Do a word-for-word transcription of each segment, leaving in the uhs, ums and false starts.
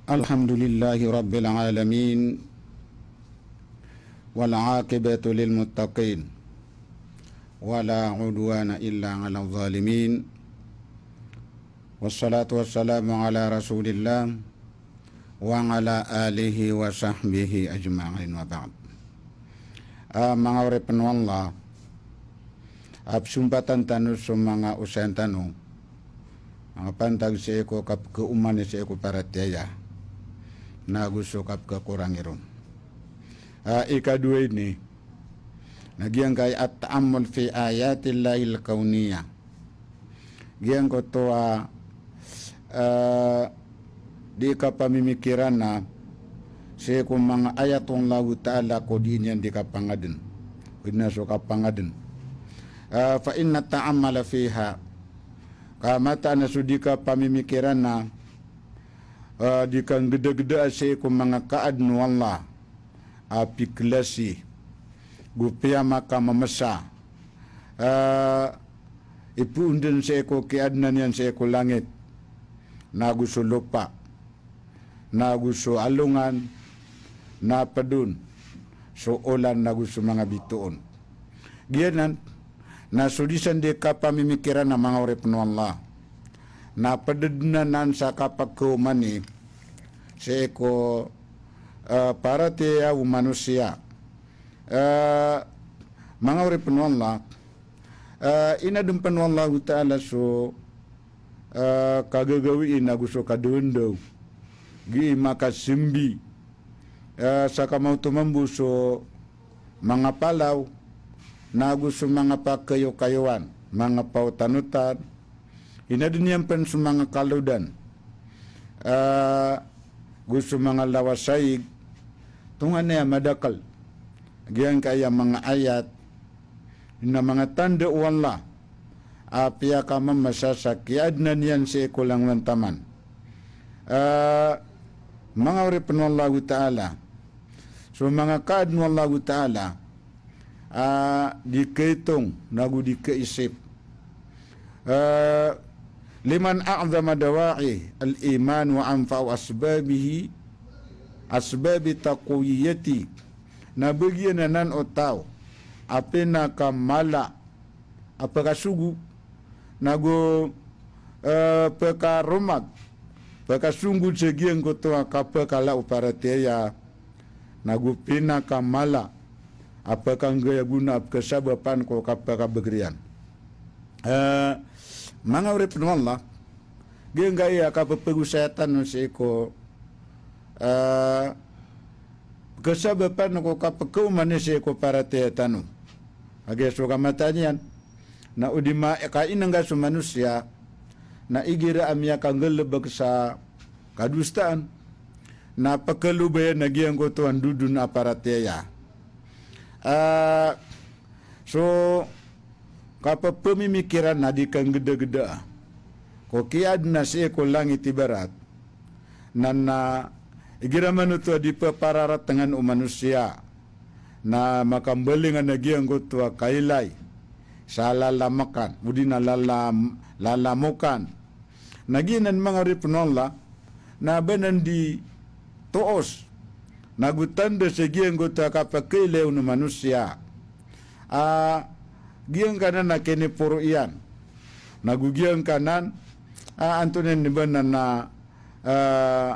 Alhamdulillahi Rabbil Alamin. Wal aqibatu lil muttaqin. Wala udwana illa alaz zalimin. Wassalatu wassalamu ala Rasulillah wa ala alihi wa sahbihi ajma'in, wa ba'd. Ah, manga oripn o Allah, a pzompatan tano so manga osayan tano, manga pantag sii ko kapkhaomani sii ko paratiyaya, na go so kapkhakorangi ron. Ah, ikadowa ini, na giyangkai at-ta'ammul fi ayatillahil kawniyah. Giyangkoto a, eh, di kapamimikirana sii ko manga ayat o Allahu Ta'ala ko di niyan di kapangadn, ko di na so kapangadn. Eh, fa inna ta'ammala fiha, ka mataan a so di kapamimikirana, eh, di kanggdagdaa sii ko manga kaadn o Allah a piklasi, go piyamakamamsa, eh, ipoon dn sii ko kiyaadna niyan sii ko langit, na go so lopa, na go so alongan, na pd on so olan, na go so manga bitoon. Giyanan, na so di san di kapamimikirana, manga oripn o Allah, na pd dn anan sa kapkhaomani sii ko, eh, paratiyaya o manosiya. Eh, manga oripn o Allah, eh, inadn pn o Allahu Ta'ala so, eh, kagagawii na go so kadawndaw, gii makasambi, eh, sa kamaoto mambo so manga palaw, na go so manga pakayokayowan, manga paotanotan, inadn iyan pn so manga kalodan, eh, go so manga lawasaig, tonganay a madakl giyangkaya manga ayat, na manga tanda o Allah a piyakamamasa sa kiyaadna niyan sii ko langon taman. Eh, manga oripn o Allahu Ta'ala, so manga kaadn o Allahu Ta'ala, ah, di kaitong, na go di kaisip. Eh, liman a'zama dawa'i al-iman wa anfa'u asbabihi, asbabi taqwiyati. Na bagian anan o taw a pinakamala a pkasogo, na go, eh, pkaromag, pkasonggod sa giyangkoto a kapkala o paratiyaya, na go pinakamala a pkanggayagona a pkhasabapan ko kapkabagr iyan. Eh, manga oripn o Allah, giyangkaya kappagosaya tano sii ko, eh, pkhasabapan ko kapkhaomani sii ko paratiyaya tano. Kagiya so kamataan iyan, na o di ma-, kainngga so manosiya, na igira a miyakanggalbk sa kadosaan, na pkhalobay iyan a giyangkoto a ndodon a paratiyaya. Ah, so kappamimikiran a di kanggdagdaa ko kiyaadna sii ko langit ibarat, na, na igira man oto a di ppararatangan o manosiya, na makambalingan a giyangkoto a kailay sa lalamkan, odi na lalam-, lalamokan. Na giyanan manga oripn o Allah, na ba nan di toos, na go tanda sa giyangkoto a kapakailay o manosiya a giyangkanan a kiniporo iyan. Na go giyangkanan a antonaa i ba nan a, ah,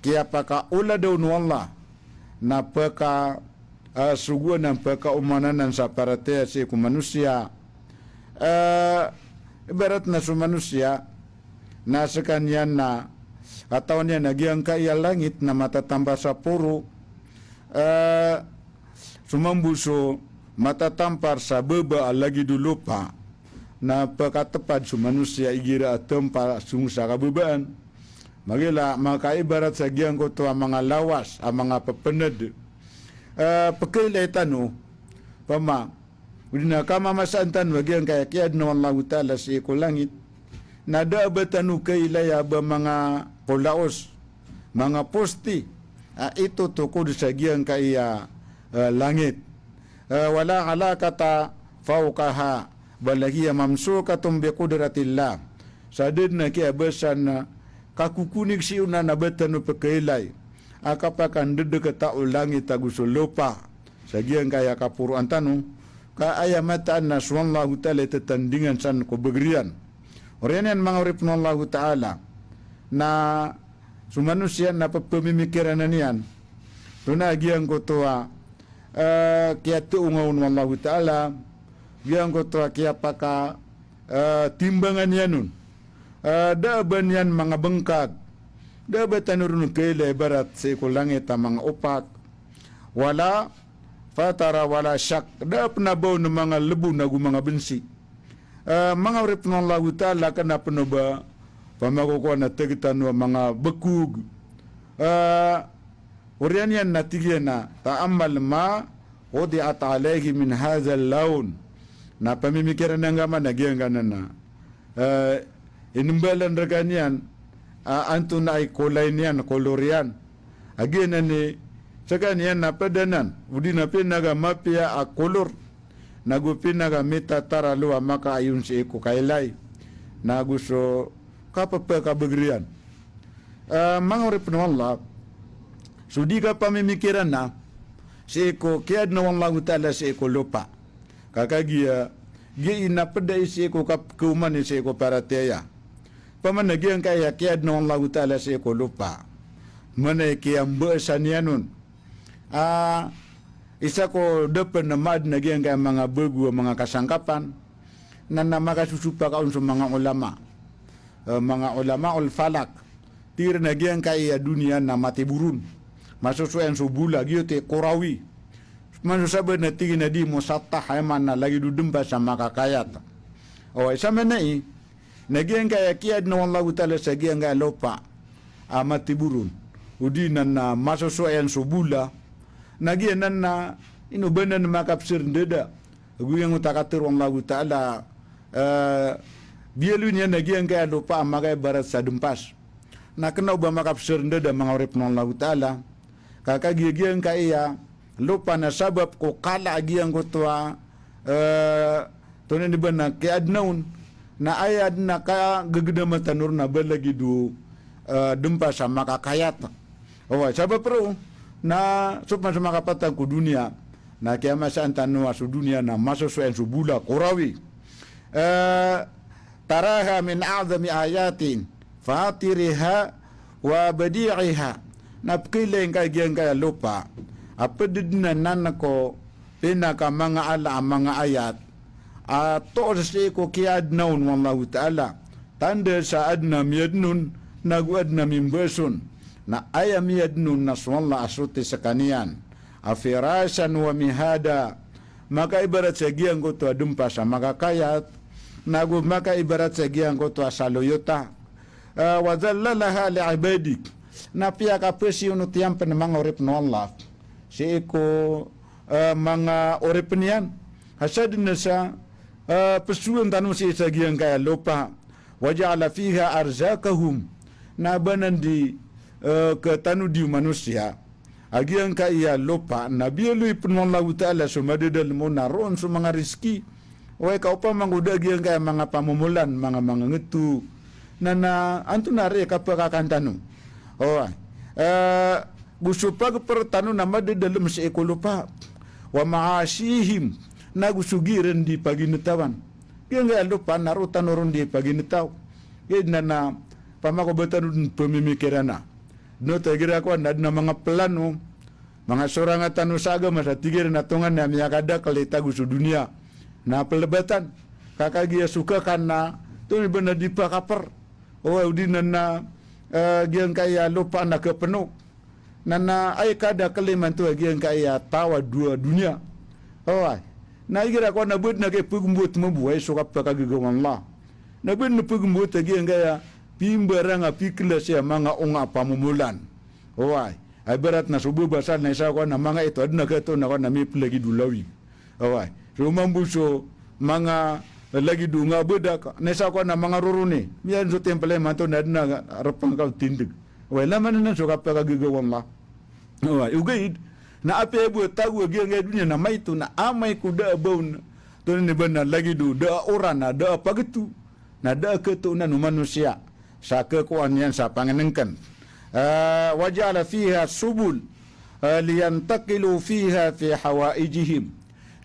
kiyapakaolad on o Allah, na pka, ah, sogoan anan, pkaoman anan sa paratiyaya sii ko manosiya. Ah, ibarat na so manosiya na skaniyan na katawan iyan a giyangkaya langit na matatampar sa poro, ah, so mambo so matatampar sa baba a lagid o lopa, na pkatpad so manosiya igira a tampar song sa kababaan. Magila, makaibarat sa giyangkoto a manga lawas a manga pphanad. Eh, pkailay tano, pama, odi na kamamasaan tano a giyangkaya kiyaadna o Allahu Ta'ala sii ko langit, na da a ba tano kailaya a ba manga polaos, manga poste a itotokod sa giyangkaya, eh, langit. Eh, wala halakata fawqaha, bal hiya mamsukatun biqudratillah. Sa da dn a kiyabasa na kakokonik sii on na ba tano pekailay a kapakandedeketa o langit ago so lopa sa giyangkaya kaporoan tano, ka aya mataan na so Allahu Ta'ala i tatandingan san ko bagr iyan. Oriyan iyan manga oripen o Allahu Ta'ala, na so manosiya na pepemimikiranan iyan, tonaa giyangkoto a, eh, kiyateonga on o Allahu Ta'ala, giyangkoto a kiyapaka, eh, timbangan iyan on. Eh, da a ba niyan manga bengkag, da a ba tano ron kailay ibarat sii ko langit a manga opak, wala fatara wala shaq, da a pen a ba on manga lebo nago manga bensi. Eh, manga oripen o Allahu Ta'ala, kena pen o ba pamakokowa na teg tano a manga bekog. Eh, oriyan iyan na tig iyan a, "Ta'ammal ma wudi'at alayhi min hadhal lawn." Na pamimikiran anggaman a giyangkanan a, eh, inimbalan rekaniyan a antonaa i kolay niyan, kolor iyan. A giyanan i sekaniyan na ped anan, odi na pinakamapiya a kolor, nago pinakamitataralo a makaayon sii ko kailay, nago so kapepekabegr iyan. Eh, manga oripen o Allah, so di kapamimikiran na sii ko kiyaadna o Allahu Ta'ala sii ko lopa. Ka kagiya, giya i na ped ai sii ko kap-, kaoman i sii ko paratiyaya. Opama na giyangkaya kiyaadna o Allahu Ta'ala sii ko lopa, mana i kiyambasan iyan on. Ah, isa ko da pen a maaden a giyangkaya manga bago a manga kasangkapan, na, na makasosopak on so manga ulama. Eh, manga ulamaul falak. Tig iran a giyangkaya doniya na matiboron. Masosowa iyan so bola, giyoto i kurawi. Masosowa ba na tig iyan a di musattah, aya maana lagid o dempas a makakayat. O, isa mana i, na giyangkaya kiyaadna o Allahu Ta'ala sa giyangkaya lopa a matiboron, odi na, na masosowa iyan so bola, na giyanan na ino ba nan makapser ndada. Ago giyangkoto a katero o Allahu Ta'ala, eh, biyaloy niyan a giyangkaya lopa a makaibarat sa dempas. Na kena o ba makapser ndada, manga oripen o Allahu Ta'ala. Ka kagiya giyangkaya lopa na sabap ko kala a giyangkoto a, eh, tonaa i ba na kiyaadna on, na aya aden a kagegedama tano ron na ba lagid o, eh, dempas a makakayat. Oway, sabap roo na so pman so makapatang ko doniya, na kiyamasaan tano a so doniya na masosowa iyan so bola, kurawi. Eh, taraha min a'zami ayatin fatiriha wa badi'iha. Na pekailay ngka giyangkaya lopa a ped den anan ko pinakamanga ala a manga ayat a toos sii ko kiyaadna on o Allahu Ta'ala. Tanda sa aden a miyaden on, nago aden a mimbaas on. Na aya miyaden on na so Allah a soti sekaniyan a firashan wa mihada. Makaibarat sa giyangkoto a dempas a makakayat, nago makaibarat sa giyangkoto a saloyota. Ah, wa dhallalaha li ibadik. Na piyakapesi on o tiyan pen, manga oripen o Allah, sii ko, eh, manga oripen iyan. Hasad na sa, eh, pesowan tano sii sa giyangkaya lopa. Wa ja'ala fiha arzaqahum. Na ba nan di, eh, ketano di o manosiya a giyangkaya lopa na biyaloy pen o Allahu Ta'ala so madadalem on na roon so manga rizki. Oway, ka opama ngka o da a giyangkaya manga pamomolan, manga, manga ngeto, na, na antonaa ri kapakakan tano? Oway. Eh, go so pageper tano na madadalem sii ko lopa. Wa ma'ashihim, nago so gii ran di paginetawan. Giyangkaya lopa na roo tano ron di paginetaw. Giyanan na opama ko ba tano den pemimikiran a, den oto a igira kowan na aden a manga plano, manga sorang a tano sa agama sa tig iran a tonganay a miyakadakel i tago so doniya na pelebatan. Ka kagiya so kakan na tonaa i ba na di pakaper. Oway, odi na, na, eh, giyangkaya lopa na kepeno. Na, na aya kadakel imanto a giyangkaya taw a dowa doniya. Oway. Na igira kowan na ba den a kepegembowat mambo, aya so kapakagagawan Allah. Na ba den pegembowat a giyangkaya pimbarang a pikelasi a manga onga a pamomolan. Oway. Ibarat na so bebasal na isa kowan na manga ito, aden a kato na kowan na mipelagid o lawig. Oway. So mambo so manga lagid o nga bedak, na isa kowan na manga roroni. Miyan so tempel imanto na aden a repang ka o tindeg. Oway, laman anan so kapakagagawan Allah. Oway, ogaid na apiya bo a tago a giyangkaya doniya na maito na amay ko da a ba on, tonaa i ba na lagid o da a oran a da a pageto, na da a kato anan o manosiya. sa khakowa niyan sa pangnngkn. Ah, wa ja'ala fiha subul, ah, liyantaqilu fiha fi hawaijihim.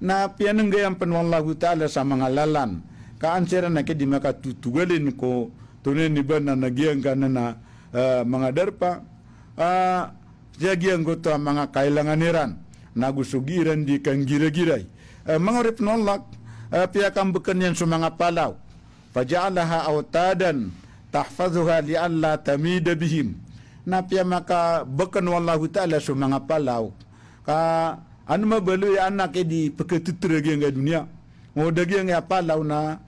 Na piyannggayan pn o Allahu Ta'ala sa manga lalan ka an siran na kadi makatotogalin ko tonaa i ba na giyangkanan a, ah, manga darpa, ah, sa giyangkoto a manga kailangan iran, na go so giiran di kanggiragiray. Ah, manga oripn o Allah, ah, piyakambkn iyan so manga palaw. Faja'alaha awtadan tahfazuha li alla tamida bihim. Na piyamakabkn o Allahu Ta'ala so manga palaw ka an mabaloy a anak i di pkhathatr a giyangkai a doniya. O da giyangkai a palaw na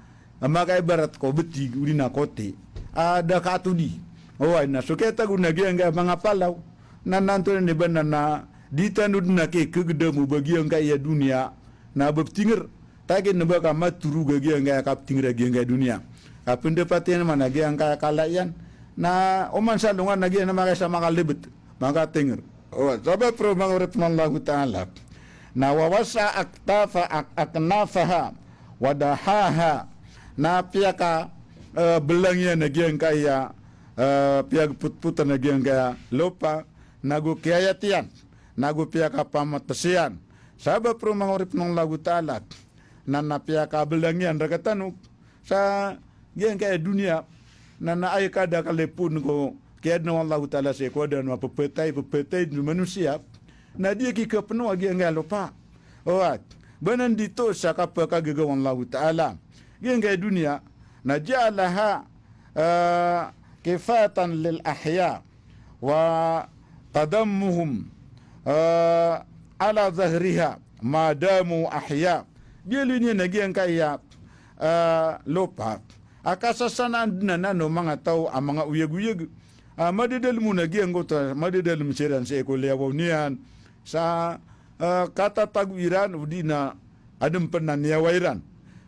makaibarat ko btig odi na kote a da katodi. Oway, na so kiyatago na giyangkai a manga palaw na antonaa i ba na di tano dn a kikgdam o ba giyangkai a doniya na ba ptingr. Taken na ba ka matorog a giyangkai a kaptingr a giyangkai a doniya. Ka pndapatiyan man a giyangkai a kala iyan. Na oman sa alongan a giya na makaisa makalbt, makatingr. O, sabap roo manga oripn o Allahu Ta'ala. Na wa wasa aktafa ak-, aknafaha wa dahaha. Na piyaka, eh, blang iyan a giyangkai a, eh, piyagpotpotan a giyangkai a lopa, na go kiyayat iyan, na go piyakapamts iyan. Sabap roo manga oripn o Allahu Ta'ala. Na, na piyakablang iyan rktano sa giyangkai a doniya, na, na aya kadakl i pn ko kiyaadn o Allahu Ta'ala sii ko adn a mapphatayi, pphatayi dn so manosiya, na di kikapno a giyangkai a lopa. Oway, ba nan di toos a kapakagaga o Allahu Ta'ala giyangkai a doniya, na ja'alaha, ah, kifatan lil ahya wa tadammuhum, ah, ala dhahriha ma damu ahya. Biyaloy niyan a giyangkai a, ah, lopa a kasasanaan dn anan o manga taw a manga oyagoyag a madadalm on a giyangkoto a madadalm siran sii ko liyawaw niyan sa, ah, katatago iran odi na adn pn a niyawa iran,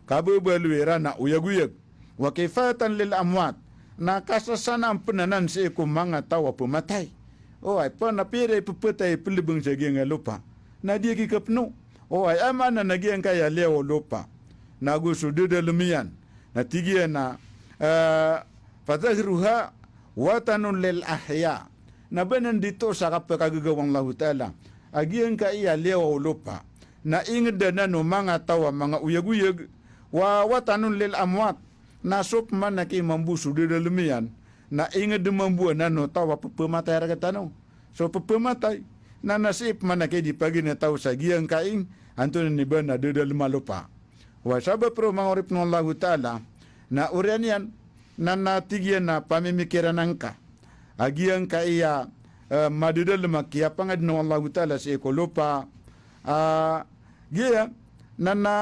kababaloy iran a oyagoyag. Wa kifatan lil amwat, na kasasanaan pn anan sii ko manga taw a pmatay. Oway, pn a pira i pphatayi, plbng sa giyangkai a lopa, na di kikapno. Oway, aya maana na giyangkai a liyawaw o lopa na go so dadalm iyan, na tig iyan a, eh, fadhahruha watanun lil ahya. Na ba nan di toos a kapakagaga o Allahu Ta'ala a giyangkai a liyawaw o lopa na ingd anan o manga taw a manga oyagoyag, wa watanun lil amwat, na so pman a kimambo so dadalm iyan na ingd mambo anan o taw a pphmatay rktano. So pphmatay na, na sii pman a kidi paginetaw sa giyangkai a antonaa i ba na dadalm a lopa. Wa sabap roo manga oripn o Allahu Ta'ala, na oriyan iyan na, na tig iyan a pamimikiran angka a giyangkai a, eh, madadalm a kiyapangadn o Allahu Ta'ala sii ko lopa, ah, giya, na, na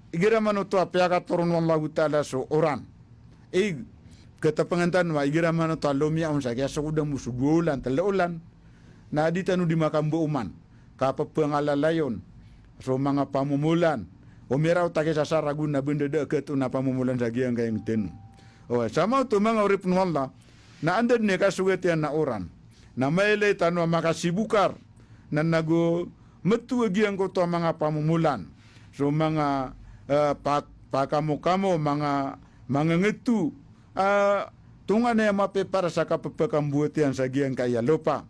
igira man oto a piyakatoron o Allahu Ta'ala so oran. Ig, katapangan tano a igira man oto a lomiya on sa kiyasokoda mambo so dowa olan, tlo olan, na di tano di makambao man ka pphangalayon so manga pamomolan. O miraw ta kisasaragon a bndada a katoon a pamomolan sa giyangkai a ngtn. O, sa maoto manga oripn o Allah, na anda dn i kasogat iyan a oran na mailay tano a makasibokar, na nago mto a giyangkoto a manga pamomolan, so manga, eh, pa-, pakamokamo, manga, manga ngto, ah, tonganay a mapipara sa kapphakambowat iyan sa giyangkai a lopa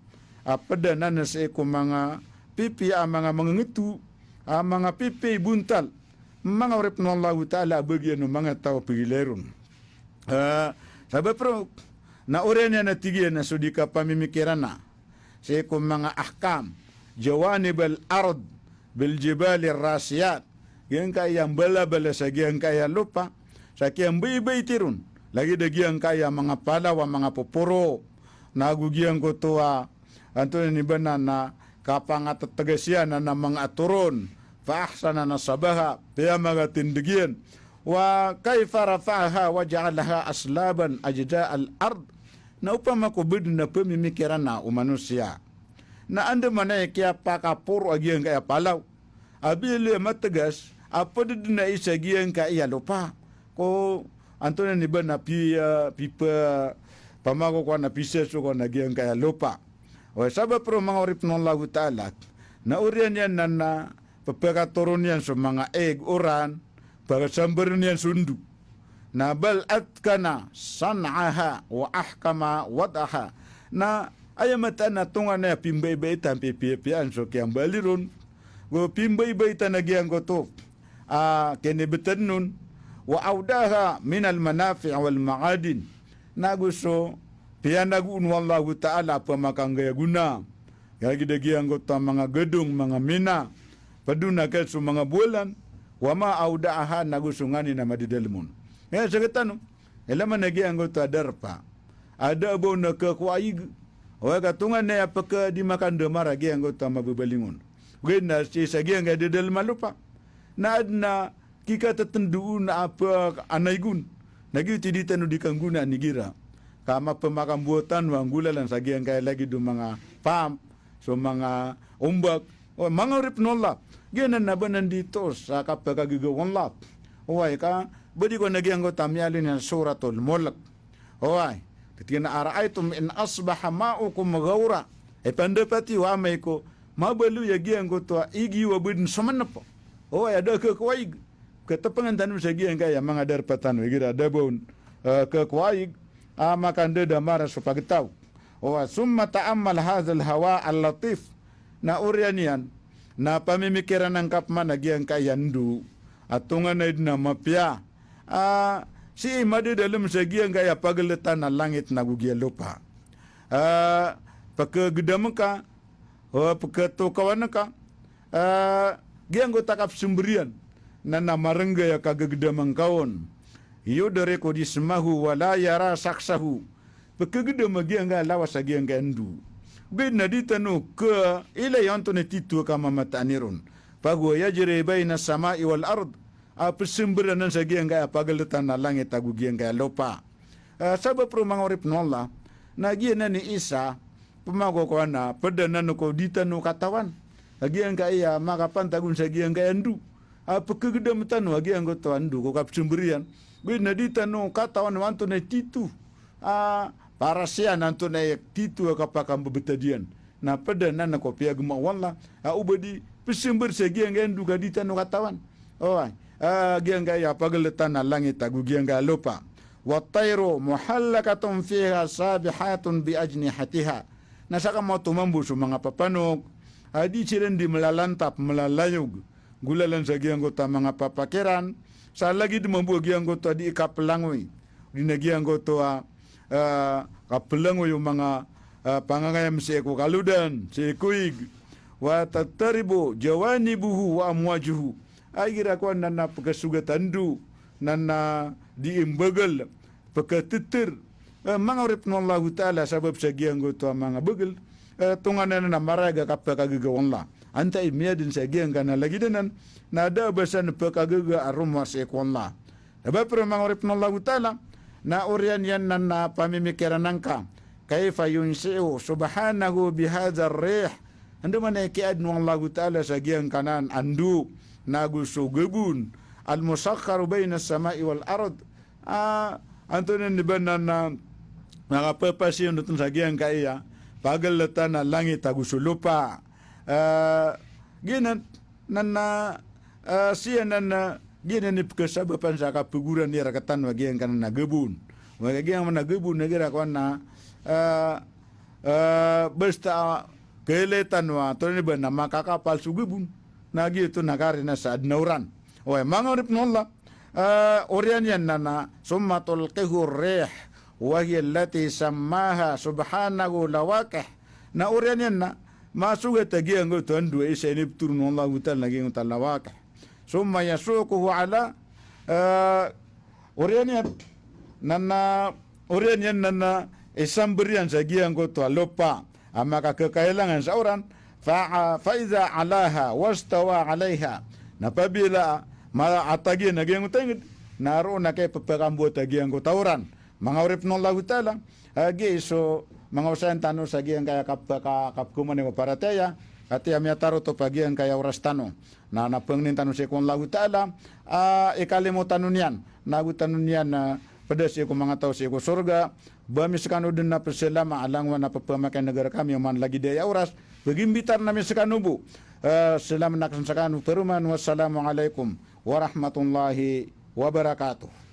a pd anan sii ko manga pipiya a manga, manga ngto, a manga pipiya i bontal. Manga oripn o Allahu Ta'ala, a bagian o manga taw a pagilay ron. Eh, sabap roo na oriyan iyan a tig iyan a so di kapamimikirana sii ko manga ahkam, jawanibal ard bil jibalir rasiyat. Giyangkai a mbalabala sa giyangkai a lopa sa kiyambaybay tiron, lagid a giyangkai a manga palaw a manga poporo, nago giyangkoto a antonaa i ba na, na kapangatatgas iyan a manga atoron, fa ahsana nasbaha, piyamagatindg iyan. Wa kaifa rafa'aha wa ja'alaha aslaban ajza'al ard. Na opama ko ba dn a pamimikirana o manosiya na andamanaya i kiyapakaporo a giyangkai a palaw a biyaloy a matgas a pd dn a isa giyangkai a lopa ko antonaa i ba na pi-, ah, pipa-, pamako ko na pisaso ko na giyangkai a lopa. O, sabap roo manga oripn o Allahu Ta'ala, na oriyan iyan na, na pphakatoron iyan so manga ig, oran, pakasambarn iyan so ndo. Na bal atqana san'aha wa ahkama wad'aha. Na aya mataan a tonganay a pimbaybaitan, pipiyapiyaan so kiyambali ron. Go pimbaybaitan a giyangkoto a kinibtad on. Wa awda'aha minal manafi' wal ma'adin. Na go so piyanagoon o Allahu Ta'ala a pamakanggay a gona. Lagid a giyangkoto a manga gedong, manga mina, pd on a ka so manga bolan, wa ma awda'aha, na go so nganin a madadalm on. Aya sktano, ilay man a giyangkoto a darpa a da a ba on a khakowa a ig, oway ka tonganay a pkha di makandamar a giyangkoto a mababaling on. Ogaid na sii sa giyangkai a dadalm a lopa na adn a kikathatndo on a pkha a ig on. Na giyoto i di tano di kanggonaan igira ka mapmakambowat tano a nggolalan sa giyangkai a lagid o manga pump, so manga ombak. O, manga oripn o Allah, giyanan na ba nan di toos a kapakagaga o Allah. Oway ka ba di ko na giyangkoto a miyaaloy niyan Suratul Mulk. Oway, katii na, "Ara'aytum in asbaha ma'ukum ghawra." Ipandapati iyo, amay ko mabaloy a giyangkoto a ig iyo a ba dn somnp. Oway, a da khakowa a ig. Katpngan tano sa giyangkai a manga darpa tano igira da a ba on, eh, khakowa a ig a makandadamar so pagtaw. Oway, thumma ta'ammal hadhal hawa al-latif. Na oriyan iyan na pamimikiran angka pman a giyangkai a ndo a tonganay dn a mapiya a sii madadalm sa giyangkai a pagltan a langit na go giya lopa. A, pkhagdam ka, o, pkhatokawan ka a giyangkoto a kapsmbr iyan na na marnggay a kagagdam angka on. Yudriku jismahu wa la yara shakhsahu. Pkhagdam a giyangkai a lawas a giyangkai a ndo. Ogaid na di tano khailay antonaa i titho a kamamataan iron. Fahuwa yajri bayna samai wal ard. A psmbr anan sa giyangkai a pagltan a langit ago giyangkai a lopa. Eh, sabap roo, manga oripn o Allah, na giyanan i isa, pmagokowan a pd anan ko di tano katawan a giyangkai a makapantag on sa giyangkai a ndo a pkhagdam tano a giyangkoto a ndo ko kapsmbr iyan. Ogaid na di tano katawan o antonaa i titho a parasiyan, antonaa i titho a kapakambebetad iyan. Na pd anan ko piyagma o Allah a o ba di psmbr sa giyangkai a ndo ka di tano katawan. Oway, a giyangkai a pagltan a langit ago giyangkai a lopa. Wat tayru muhallakatun fiha sabihatun bi ajnihatiha. Na saka maoto mambo so manga papanok a di siran di mlalantap, mlalayog, nggolalan sa giyangkoto a manga papak iran, sa lagid mambo a giyangkoto a di kaplangoy, di na giyangkoto a, a, kaplangoy o manga, a, pangangayam sii ko kalodan, sii ko ig. Wa tattaribu jawanibuhu wa amwajuhu. A igira kowan na na pkhasogat a ndo na na di imbagl, pkhathtr, eh, manga oripn o Allahu Ta'ala, sabap sa giyangkoto a manga bagl, eh, tonganay na marayag a kapakagaga o Allah. Antaa i miyadn sa giyangkanan a lagid anan na da a ba san pkhagaga a rowar sii ko Allah. Sabap roo, manga oripn o Allahu Ta'ala, na oriyan iyan na na pamimikiran angka, kayfa yunshi'u subhanahu bihadhar rih. Andamanaya i kiyaadn o Allahu Ta'ala sa giyangkanan a ndo na go so gabon, al-musakhkhar bayna as-sama'i wal ard. A, antonaa i ba nan a makapapasiyondot on sa giyangkai a pagltan a langit ago so lopa. A, giyanan na na, a, sii anan a giyanan i pkhasabapan sa kapagoran iyan rktano a giyangkanan a gabon. Oway, giyangkanan a gabon na igira kowan na, a, a, basta, a, khailay tano a antonaa i ba nan a makakapal so gabon na giyoto na karina sa adn a oran. Oway, manga oripn o Allah, a, oriyan iyan na na, summa tulqihu ar-rih, wa hiya allati sammaha subhanahu lawaqih. Na oriyan iyan na masogat a giyangkoto a ndo a isa a inipthoron o Allahu Ta'ala na giyangkoto a lawaqih. Summa yasuquhu ala, a, oriyan iyan na na, oriyan iyan na na isambr iyan sa giyangkoto a lopa a makakakailangan sa oran. Fa, fa idha alaha wastawa alaiha. Na apabila maatag iyan a giyangkoto a ingd, na roo na kiyapapakambowat a giyangkoto a oran. Manga oripn o Allahu Ta'ala, a, giya i so manga osayan tano sa giyangkai a kap-, ka-, kapkhaoman ko paratiyaya, katii a miyatarotop a giyangkai a oras tano. Na, na pangnin tano sii ko Allahu Ta'ala a ikalimo tano niyan, na go tano niyan a pd sii ko manga taw sii ko sorga. Ba ami skano dn a psalama a langowan a pphamakin'g rkami oman lagid aya a oras. Pagimbitar ami skano bo. A, salam na akn skano paroman. Wassalamu alaikum warahmatullahi wabarakatuh.